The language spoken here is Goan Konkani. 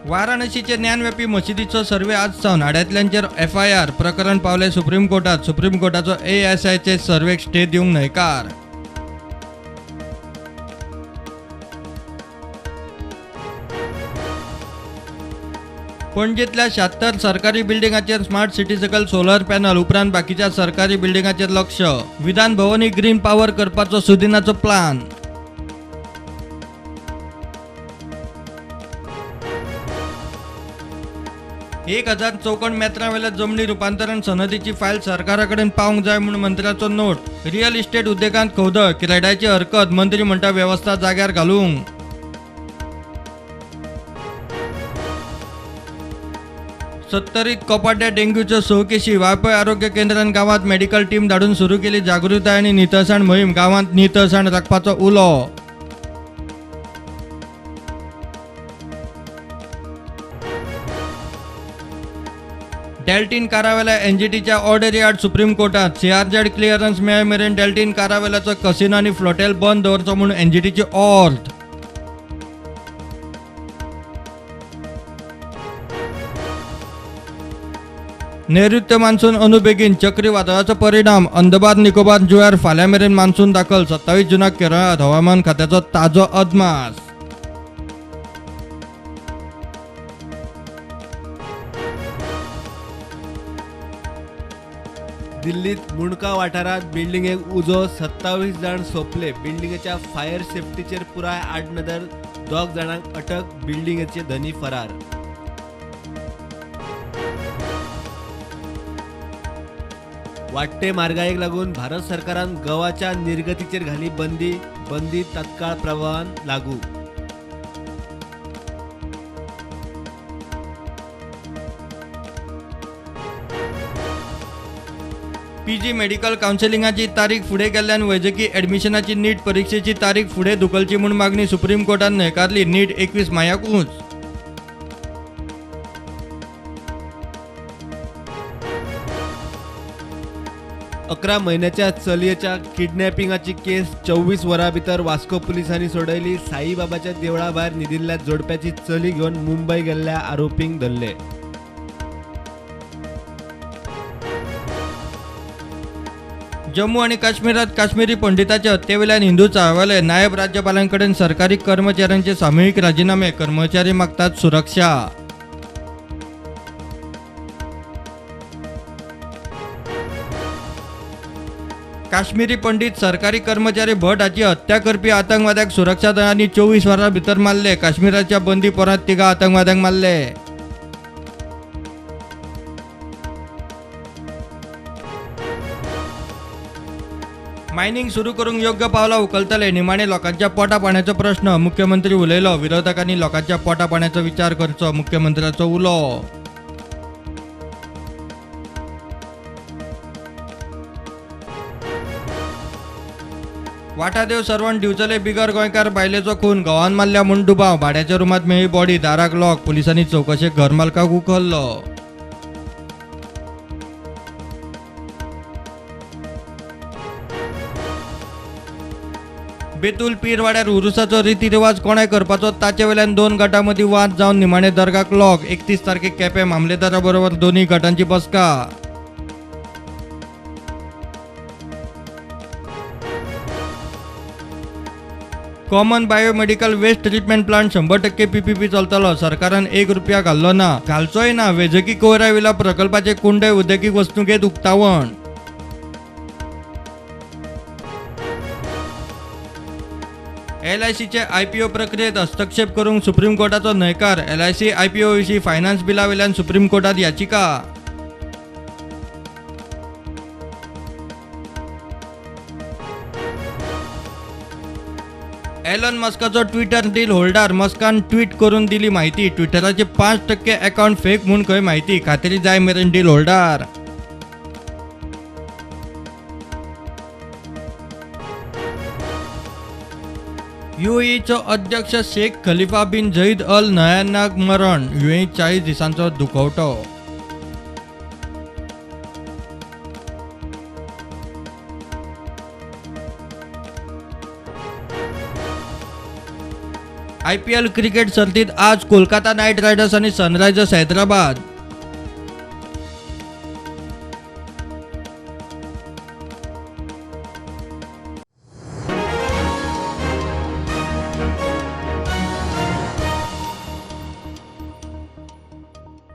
वाराणसीचे ज्ञानव्यापी मशिदीचो सर्वे आज सावन आड्यांतल्यांचेर एफआयआर प्रकरण पावले सुप्रीम कोर्टात. सुप्रीम कोर्टाचो एएसआयचे सर्वेक स्टे दिवंक न्हयकार. पणजेंतल्या 76 सरकारी बिल्डिंगाचेर स्मार्ट सिटी सकल सोलर पॅनल उपरांत बाकीच्या सरकारी बिल्डिंगाचेर लक्ष. विधान भवनूय ग्रीन पावर करपाचो सुदिनाचो प्लान. एक 1000 चौखण मेत्रावेल्या जमनी रुपांतरण सनदीची फायल सरकाराकडेन पावंक जाय म्हूण मंत्र्याचो नोट. रियल इस्टेट उद्देगांत खवदळ, क्रेडायची हरकत, मंत्री म्हणटा वेवस्था जाग्यार घालूंक. 70 कोपाड्या डेंग्यूच्यो 6 केशी. वाळपय आरोग्य केंद्रान गांवांत मेडिकल टीम धाडून सुरू केली जागृताय आनी नितळसाण मोहीम. गांवांत नितळसाण राखपाचो उलो. डेल्टीन कारावेला एनजीटीच्या ऑर्डरी आड सुप्रीम कोर्टात. सीआरझेड क्लिअरन्स मेळ मेरेन डेल्टीन कारावेलाचो कसिनो आनी फ्लोटेल बंद दवरचो म्हूण एनजीटीची ऑर्द. नैऋत्य मान्सून अंदू बेगीन, चक्रीवादळाचो परिणाम अंदमान निकोबार जुंव्यार फाल्यां मेरेन मान्सून दाखल. 27 जूनाक केरळांत हवामान खात्याचो ताजो अदमास. दिल्लीत मुंडका वाठारांत बिल्डिंगेक उजो, 27 जाण सोंपले. बिल्डिंगेच्या फायर सेफ्टीचेर पुराय आडनदर, 2 जाणांक अटक, बिल्डिंगेचे धनी फरार. वाडटे म्हारगायेक लागून भारत सरकारान गव्हाच्या निर्गतीचेर घाली बंदी, बंदी तत्काळ प्रभावान लागू. पीजी मेडिकल कावन्सिलिंगाची तारीख फुडें गेल्ल्यान वैजकी ॲडमिशनाची नीट परिक्षेची तारीख फुडें धुकलची म्हूण मागणी सुप्रीम कोर्टान न्हयकारली. नीट 21 मायाकूच. अकरा म्हयन्याच्या चलयेच्या किडनॅपिंगाची केस 24 वरां भितर वास्को पुलिसांनी सोडयली. साईबाबाच्या देवळा भायर न्हिदिल्ल्या जोडप्याची चली घेवन मुंबय गेल्ल्या आरोपींक धरले. जम्मू आनी काश्मीरात काश्मीरी पंडिताचे हत्येवेल्यान हिंदू चाळवले. नायब राज्यपालांकडेन सरकारी कर्मचाऱ्यांचे सामुहीक राजीनामे, कर्मचारी मागतात सुरक्षा. काश्मीरी पंडित सरकारी कर्मचारी भट हाची हत्या करपी आतंकवाद्याक सुरक्षा दळांनी 24 वरां भितर मारले. काश्मीराच्या बंदीपोरांत 3 आतंकवाद्यांक मारले. मायनिंग सुरू करूंक योग्य पावलां उखलतले, निमाणे लोकांच्या पोटा पाण्याचो प्रश्न, मुख्यमंत्री उलयलो. विरोधकांनी लोकांच्या पोटा पाण्याचो विचार करचो, मुख्यमंत्र्याचो उलो. वाठादेव सर्वण दिवचले बिगर गोंयकार बायलेचो खून, घोवान मारल्या म्हूण दुबाव, भाड्याच्या रुमांत मेळ्ळी बॉडी, दाराक लॉक, पुलिसांनी चवकशेक घर मालकाक उखल्लो. बेतूल पीरवाड्यार उरुसाचो रितीरिवाज कोणें करपाचो ताचे वेल्यान 2 गटां मदीं वाद जावन निमाणे दर्गाक लॉक. 31 तारखेक केपें मामलेदारा बरोबर दोनूय गटांची बसका. Common biomedical waste treatment plant 100% PPP चलतलो, सरकारान 1 रुपया घाल्लो ना, घालचोय ना. वैजकी कोयरा विला प्रकल्पाचे कुंडय उद्देगीक वसणुकेंत उक्तावण. एलआयसीचे आयपीओ प्रक्रियेत हस्तक्षेप करूंक सुप्रीम कोर्टाचो न्हयकार. एलआयसी आयपीओ विशीं फायनान्स बिला वेल्यान सुप्रीम कोर्टात याचिका. एलन मस्काचो ट्विटर डील होल्डार, मस्कान ट्वीट करून दिली माहिती. ट्विटराचे 5% अकाउंट फेक म्हूण खंय माहिती, खात्री जाय मेरेन डील होल्डार. युएईचो अध्यक्ष Sheikh Khalifa bin Zayed Al नह्यानाक मरण, युएई 40 दिसांचो दुखवटो. आयपीएल क्रिकेट सर्तीत आज कोलकाता नायट रायडर्स आनी सनरायझर्स हैदराबाद.